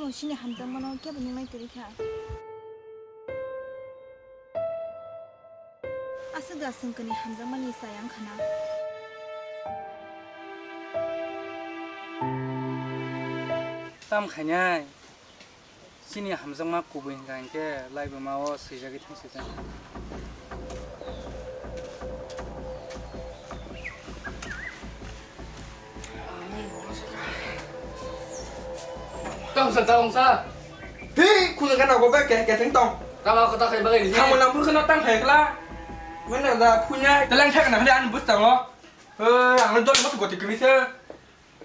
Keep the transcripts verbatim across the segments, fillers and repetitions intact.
Chini hamjakmano kebo nungnai kwrwi kha. Aswk da chwng kwnwi hamjakmani chayang khana. Tam khainai. Chini hamjakma kubui hwnkha hinkhe laibuma o swijagwi thang swijak. Tong sa, tong sa. Hi, khunga gana go bek ke, ke tong. Tama kota khai bagai ni. Tamo nang burkha no tang khai kla. Mana da punya. Telang thak na hali an bus tang lo. Eh, ang dol mot goti kemi se.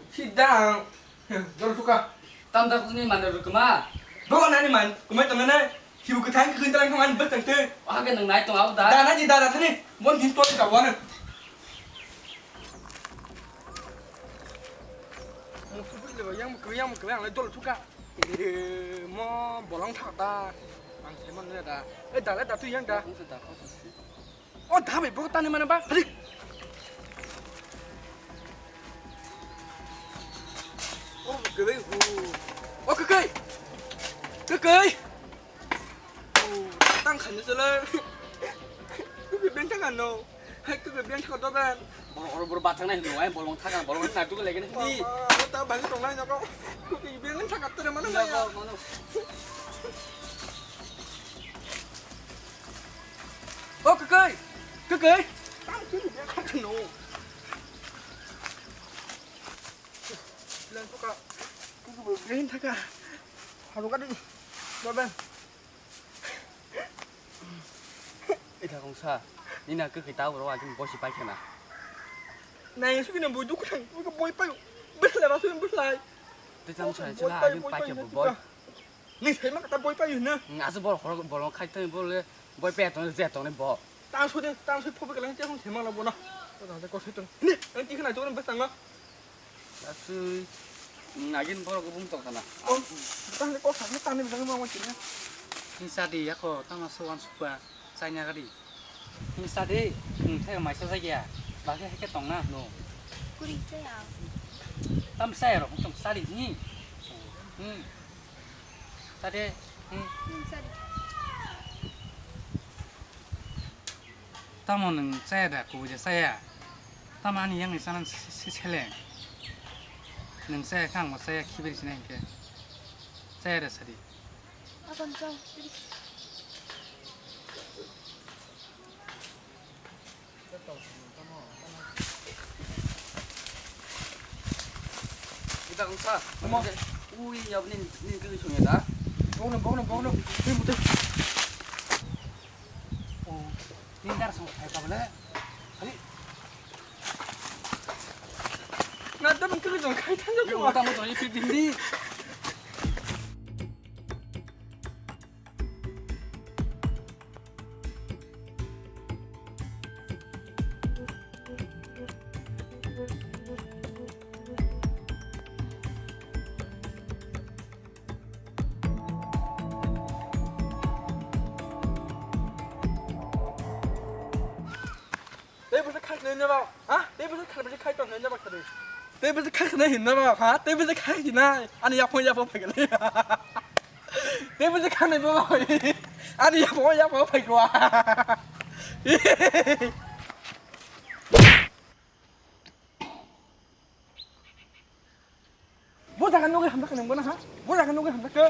Sidang. Dol suka. Tam da kuni mana rukma. Bo nani man, kumai tong na. Hibu kwthang kwkhwin talang thangmani bwsang twi. Waha khe nwng nai tong abo da? Dana di dana thani. Bon din twi ka wano. Musu bwsle ba yang kwrwi yang kwrwi ang lai dol thuka. Mo bolong thak da. Ang se man da. E da da tu yang da. O da bai bo tani mana ba? Hari. O kwrwi hu. O kwrwi. Kwrwi. Tang khaina sala. Kukui beng thang ano. Hai kukui beng thang do ben. Boro boro boro bathang nai no ai bolong thang bolong na tu legen ni. Baba, ta bang tong nai nako. Kukui beng thang tere mana nai. O kukui. Kukui. Tang kukui beng thang no. Lang tuka. Kukui beng thang. Haru kadi. Do ben. Ita kong sa, nina kekei tau bro agin bosi pai khena. Nai suki na boi duk nang, boi pai, beslai ba suki beslai. Tei tamo sa chila agin pai khe bo boi. Ni sai ma kata boi pai na. Asu bor hor bor khai tong bor le boi pe tong je tong ne bo. Tang so de, tang so phobe kalang te hong thema la bo na. Ko da ko se tong. Ni, ang ti khna jor beslai nga. Asui, nagin borok bum tong kana. Oh, tang ko sa, tang ni bang ma ma kini. Ni sadi yako, tama so wan supa, chanya gadi. Ni sadi, hmm, thai mai sa jagya, ba khe ke tong na no. Kuri chaya. Tam saya ro, tong sadi ni. Hmm. Sadi, hmm. Hmm, sadi. Tamo nwng chaya da, kubui da chaya? Tamo ani yang ni chana se, se, seleng. Nwng chaya kha, ang bo chaya, khibiri sinai hinkhe. Chaya da sadi. Abang chao. Kita kong sa. Omo. Ui, ya, ni, ni, ni, ni, ni, da. Bong no, bong no, bong no. Ni mutu. Oh, ni dar sang khai ka bole. Ani. Na, da bang kiri jong khai tan jong. Yo, ta mo to ni pit din di. Tei bwswk khai tongnaino ba? Ha? Tei bwswk khai, bwswk khai tongnaino ba khadi? Tei bwswk khai tongnaino ba? Ha? Tei bwswk khai tongnaino? Ani yaphang yaphang phai gale. Tei bwswk khai tongnaino ba? Ani yaphang yaphang phai kwa. Bo jaga nugwi hamjak nang bono ha? Bo jaga nugwi hamjak khe?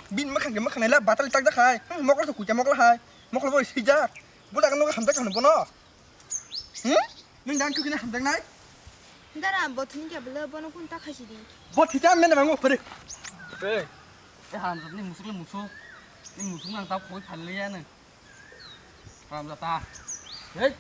Bin makhang khe makhang naila batali tak jak hai. Hmm, mokol to kucha mokol hai. Mokol bo sijak. Bo jaga nugwi hamjak nang bono. Hmm? Nung dan kukina hamjak nai? Dara bo thini khe bele bono kun ta khaisi di. Bo thita men bang mo pare. Hey. E haram ni musuk le musuk. Ni musuk nang ta khoi phalliya nang. Haram jata. Hey.